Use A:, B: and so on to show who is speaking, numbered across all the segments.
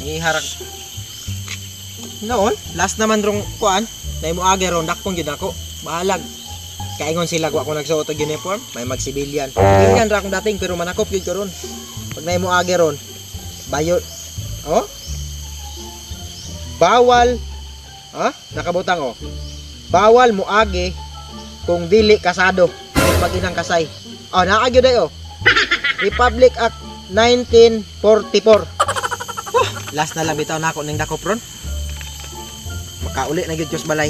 A: Niharak. Noon, last naman rong kuan, na imo age ron dakpon gyud ako. Bahalag. Kaingon sila wa ko nagsuot og uniform, may mag-civilian. Civilian ra akong dating pero manakop gyud ko ron. Pag naimo age ron, bayo oh? Bawal, ha? Nakabutang oh. Bawal moagi kung dili kasado pag inang kasay. Oh, naa gyud ay oh. Republic Act 1944. Oh, last na lang bitaw nako ning dakop ron. Makauli na gyud ko sa balay.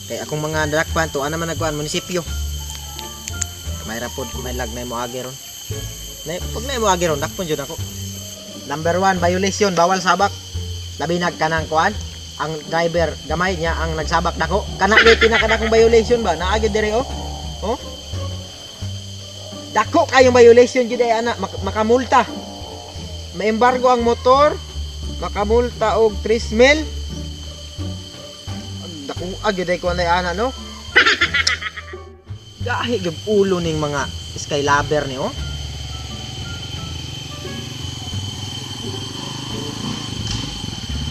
A: Kay akong mga dalakpan tuwa naman nagkuan munisipyo. May rapod, may lag na mo agi ron. Na, pag na mo agi ron, dakpon jud ako. Number 1 violation, bawal sabak. Labi nagkanang kuan, ang driver gamay niya ang nagsabak dako. Kana gyud pinakadakong violation ba? Naa gyud diri oh. Oh. Dako kayong violation gyud ay ana makamulta. Maembargo ang motor, makamulta og 3 mil. Dako gyud ay kuan ay ana no. Gahi gyud ulo ning mga skylaber ni oh.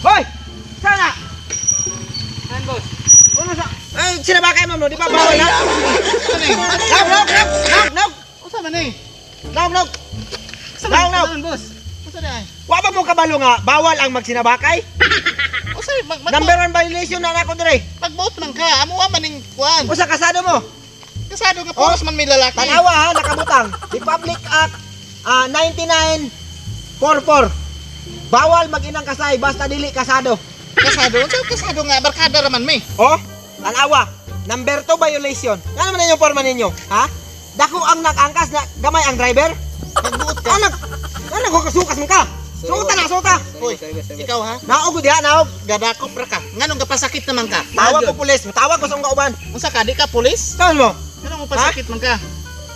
A: Hoy! Sana!
B: Saan, boss?
A: Ano sa? Ay, sinabakay mo, di ba bawal na? Nog, nog, nog, nog, nog!
C: Unsa man eh?
A: Nog, nog!
C: Unsa
A: Nog, nog!
B: Saan, boss?
C: Unsa di ay?
A: Wa ba mo kabalo nga bawal ang magsinabakay?
C: Unsa mag mag
A: Number 1 violation na nako dire.
C: Magbuot man ka. Amo wa man ning kuan.
A: Usa kasado mo?
C: Kasado nga puros man may lalaki.
A: Tanawa ha, nakabutang. Republic Act 9944. Bawal mag-inang kasay basta dili kasado.
C: Kasado, unsa kasado nga barkada ra man mi.
A: Oh, tanawa. Number 2 violation. Nga naman inyong forma ninyo, ha? Dako ang nag-angkas na gamay ang driver.
C: Magbuot ka.
A: Anak, anak ko kasukas man ka. Suta na, suta.
C: Hoy, ikaw ha?
A: Naog diha, naog.
C: Gadakop ra ka. Nganong gapasakit naman ka?
A: Tawag ko pulis, tawag ko sa akong kauban.
C: Unsa ka di ka pulis?
A: Saan mo?
C: Nganong mopasakit man ka?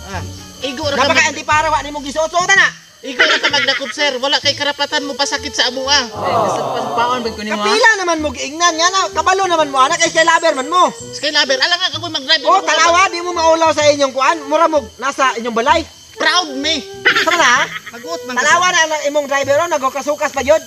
C: Ah, igo ra ka.
A: Napaka antipara wa nimo gisuot suota na.
C: Igo ra ka magdakop, sir. Wala kay karapatan mo pasakit sa amo ah.
B: Nasa paon ba ko nimo?
A: Kapila naman mo giingnan nga na kabalo naman mo anak kay skylaber man mo.
C: Skylaber, ala nga ako mag-drive.
A: Oh, tanawa di mo maulaw sa inyong kuan, mura mo nasa inyong balay.
C: Proud me.
A: Sama na ha?
C: Magbuot man ka.
A: Tanawa na ang imong driver oh, nagkasukas pa gyud.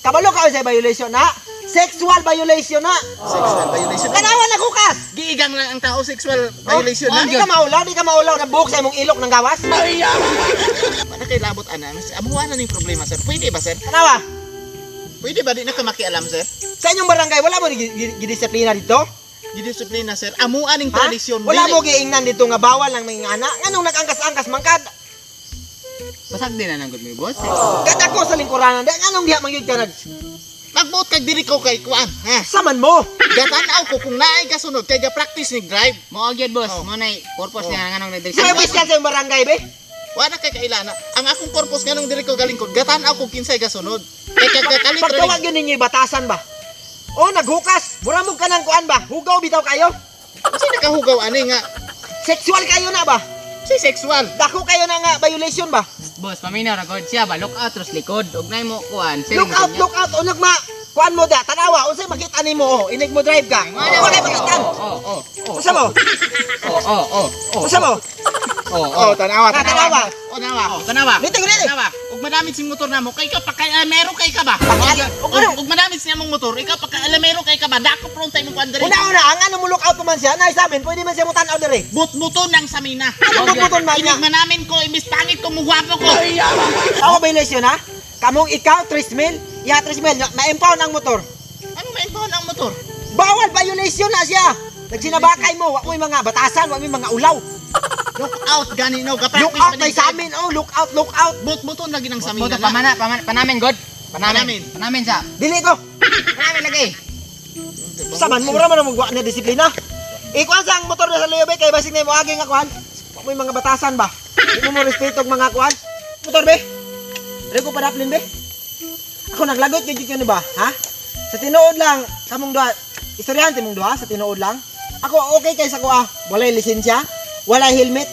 A: Kabalo ka sa violation na. Sexual violation na.
C: Sexual violation.
A: Tanawa na kukas.
C: Giigang lang ang tao, sexual violation na.
A: Di ka maulaw, di ka maulaw na buhok sa imong ilok ng gawas.
C: Wala kay labot ana. Amuha na ning problema, sir. Pwede ba, sir?
A: Tanawa,
C: Pwede ba di na ka makialam, sir?
A: sa inyong barangay wala mo gidisiplina dito?
C: Gidisiplina, sir. Amuha ning
A: Ha?
C: tradisyon.
A: Wala
C: Dili.
A: mo giingnan dito nga bawal ang mga anak. Nganong nag-angkas-angkas man ka?
B: Basag din na nangod mi, boss.
A: Kadako sa lingkuranan. Di nganong diha man gyud ka nag
C: Magbuot kag diri ko kay kuan, ha?
A: Saman mo?
C: Gatanaw ko kung naay kasunod kay ga-practice ni drive.
B: Mao gyud, boss.
C: Oh.
B: Mo nay purpose
C: Oh.
B: niya nganong nagdiri.
A: Sino opisyal sa inyong barangay be?
C: Wala kay kailana. Ang akong purpose nganong diri ko galingkod, gatanaw ko kinsay gasunod. Kay kagkakalit ra
A: Pagkawag yun ninyo batasan ba? O naghukas, mura mo ka ng kuan ba? Hugaw bitaw kayo?
C: Kasi nakahugaw ani nga
A: Sexual kayo na ba?
C: si sexual.
A: Dako kayo na nga violation ba?
B: Boss, paminaw ra god siya ba look out ros likod. Ug nay mo kuan. Sir,
A: Look out, look out, unyag ma kuan mo da, tanawa, unsay makita nimo oh, inig mo drive ka. Wala kay makitan.
B: Oh, oh.
A: Unsa mo?
B: Oh.
A: Unsa mo?
B: Oh.
C: Tanawa,
A: Ah, tanawa.
C: Oh, tanawa. Oh, tanawa.
A: Dito, dito.
C: Tanawa. Ug madamit sing motor namo kay ka pakailamero kay ka ba?
A: Ug ano?
C: Ug madamit siya mong motor, ikaw pakailamero kay ka ba? Dako pronta imong kuan diri.
A: Una-una, ang ano mo look out pa man siya, na sa amin, pwede man siya mo tanaw diri.
C: But-buton ng samina.
A: Ano buton man niya?
C: Inig manamin ko, imbis pangit ko, mugwapo ko.
A: Ako violation ha? Kamong ikaw, 3 mil, ya 3 mil, ma-impound ang motor.
C: Ano ma-impound ang motor?
A: Bawal violation na siya. Nagsinabakay mo, wa mo'y mga batasan, wa mo'y mga ulaw.
C: Look out gani no, ga-practice
A: Look out
C: pa
A: na
C: din
A: sa amin, oh, look out, look out.
C: But-buton lagi ng samina
B: Boto
C: na.
B: pamana, pamana, panamin god.
C: Panamin.
B: Panamin. Panamin sa.
A: Dili ko.
B: Panamin lagi.
A: Saman mo ra man mo na disiplina. Ikuan sa ang motor na sa Leo kay basig na mo agi nga kuan. Wa mo'y mga batasan ba? Di mo mo respeto og mga kuan. Motor be. Dili ko padaplin be. Ako naglagot gyud gyud ba, ha? Sa tinuod lang kamong duha, istoryante mong duha sa tinuod lang. Ako okay kay sa kuha, walay lisensya, walay helmet.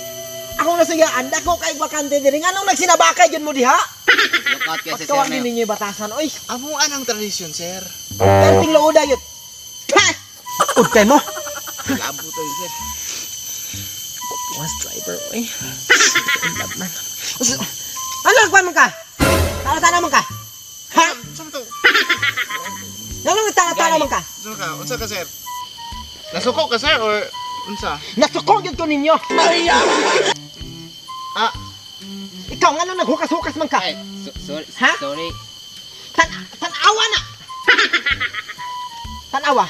A: Ako nasayaan, dako kay bakante diri. Nganong nagsinabakay gyud mo diha?
B: Look out kay sa sir.
A: Pagkawag ninyo yung batasan, oy.
C: Amuan ang tradisyon, sir.
A: Perting looda yun. Ha! Ud kay mo.
C: Labo to, sir.
A: Was driver, oy. In love man. Ano nagkuhan man ka? Tara-tara man ka. Ha?
C: Saan to?
A: Ngano man ka?
C: Unsa ka? Unsa ka, sir? Nasuko ka, sir, or unsa?
A: Nasuko gyud ko ninyo.
C: Ah,
A: Ikaw ngano naghukas-hukas man ka?
B: Ay, sorry,
A: Ha?
B: sorry.
A: Tan-awa na. Tan-awa.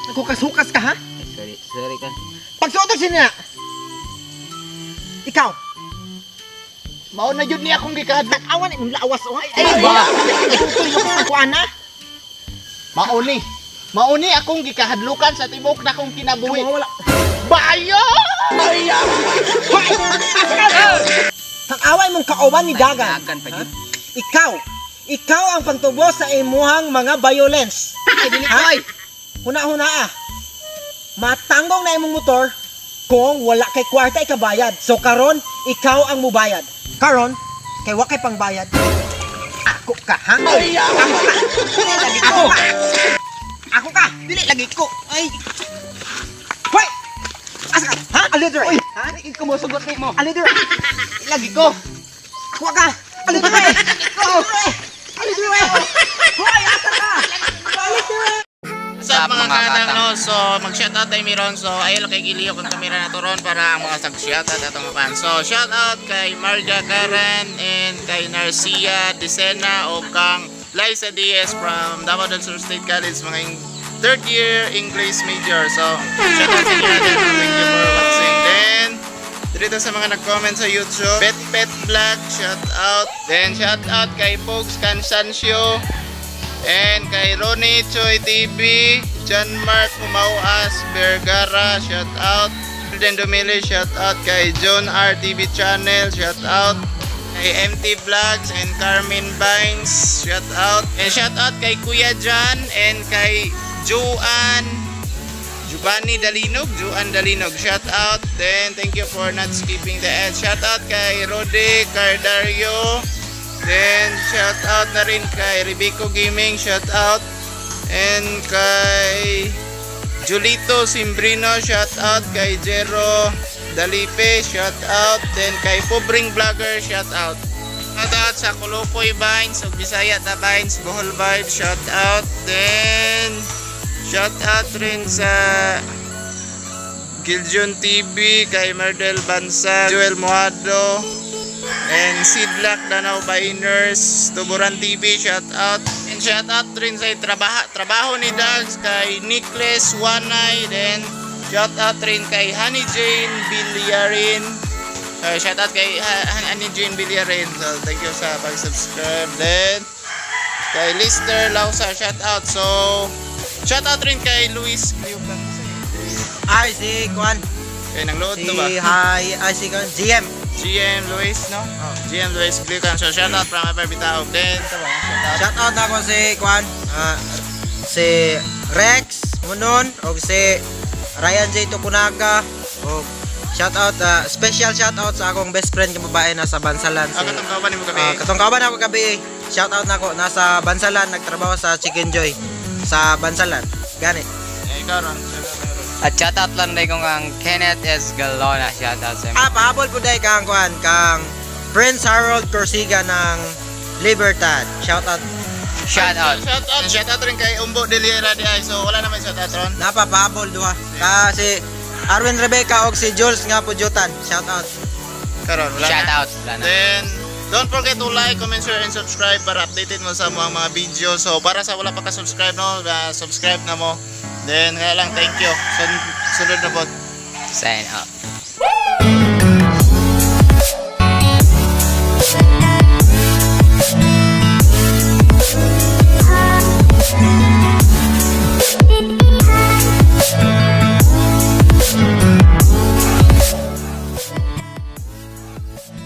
A: Naghukas-hukas ka, ha?
B: Ay, sorry, sorry kan.
A: Pagsuot og sinina. Ikaw,
C: Mao na jud ni akong gikahadlok.
A: tan-awa na imong lawas oh. Ay, ay, ba? Kuan na.
C: Mao ni. Mao ni akong gikahadlukan sa tibuok na akong kinabuhi.
A: Wala.
C: Bayo!
A: Tan-awa imong kauban ni Dagan.
B: Dagan pa jud.
A: Ikaw, ikaw ang pangtubos sa imuhang mga violence.
B: Ay, dili
A: Ha?
B: ko ay.
A: Huna-huna ah. Matanggong na imong motor kung wala kay kwarta ikabayad. So karon, ikaw ang mubayad. Karon, kay wa kay pangbayad. Ako ka, ha? Ako ka. Ako ka. Ako ka.
B: Dili lagi ko. Ay,
A: Hoy! Asa ka? Ha? Aludre.
B: ha? Ikaw mo sugot nimo.
A: Aludre.
B: Lagi ko.
A: Ako ka. Aludre. Aludre. Aludre. Hoy, asa ka? Aludre.
C: Sa mga
B: Mga
C: katang
B: katang.
C: no, so mag-shoutout tayo miron. So ayun lang kay Gilio kung kamera na to ron para ang mga sag-shoutout atong mga kan. So shoutout kay Marga Karen and kay Narcia Decena o kang Liza Diaz from Davao del Sur State College, mga third year English major. So shoutout sa inyo natin. Thank you for watching. Then dito sa mga nag-comment sa YouTube, Pet Pet Vlog, shoutout. Then shoutout kay Pogs Cansancio and kay Ronnie Choi TV, John Mark Humauas Vergara, shout out. Golden Dumili, shout out kay John R TV Channel, shout out. Kay MT Vlogs and Carmen Vines, shout out. And shout out kay Kuya John and kay Joanne Giovanni Dalinog, Joan Dalinog, shout out. Then thank you for not skipping the ad. Shout out kay Rode Cardario. Then shout out na rin kay Ribico Gaming, shout out. And kay Julito Simbrino, shout out. Kay Jero Dalipe, shout out. Then kay Pobring Vlogger, shout out. Shout out sa Kulukoy Vines, ug Bisaya Ta Vines, Bohol Vibes, shout out. Then shout out rin sa Giljon TV, kay Merdel Bansa, Joel Moado, and Sidlak Danau Biners, Tuburan TV, shout out. And shout out rin sa trabaho ni Dags, kay Nicholas Wanay, then shout out rin kay Honey Jane Villarin. Shout out kay Honey Jane Villarin. So thank you sa pag-subscribe. Then kay Lister Lausa, shout out. So shout out rin kay Luis Cleopan.
A: Ay, si Kuan.
C: Kay nang load
A: Si
C: to ba?
A: Hi, ay si Kuan. GM.
C: GM Luis, no? Oh, GM Luis Cleopan. So shout out from Upper Bitaog. Then ito ba? Shout out.
A: Shout out ako si Kuan. Si Rex Munon og si Ryan J Tokunaga og shout out, special shout out sa akong best friend nga babae nasa Bansalan,
C: Ah,
A: si
C: katong kauban nimo gabi.
A: Katong kauban ako gabi. Shout out nako, nasa Bansalan, nagtrabaho sa Chicken Joy sa Bansalan. Gani.
C: Eh, ikaw ron. Shout out ron.
B: At shoutout lang din kong ang Kenneth S. Galona. Shoutout sa
A: Ah, pahabol po dahil kang kuan, kang Prince Harold Corsiga ng Libertad. Shout out.
B: Shoutout.
C: Shout out. Shout out rin kay Umbo Deliera di ay. So wala naman shout out ron.
A: Napapahabol duha. Ka si Arwin Rebecca og si Jules nga Pujutan. Shout out.
C: Karon wala na.
B: Shoutout. Wala na.
C: Then don't forget to like, comment, share, and subscribe para updated mo sa mga video. So para sa wala pa ka-subscribe, no, subscribe na mo. Then kaya lang, thank you. Sunod na po.
B: Sign up.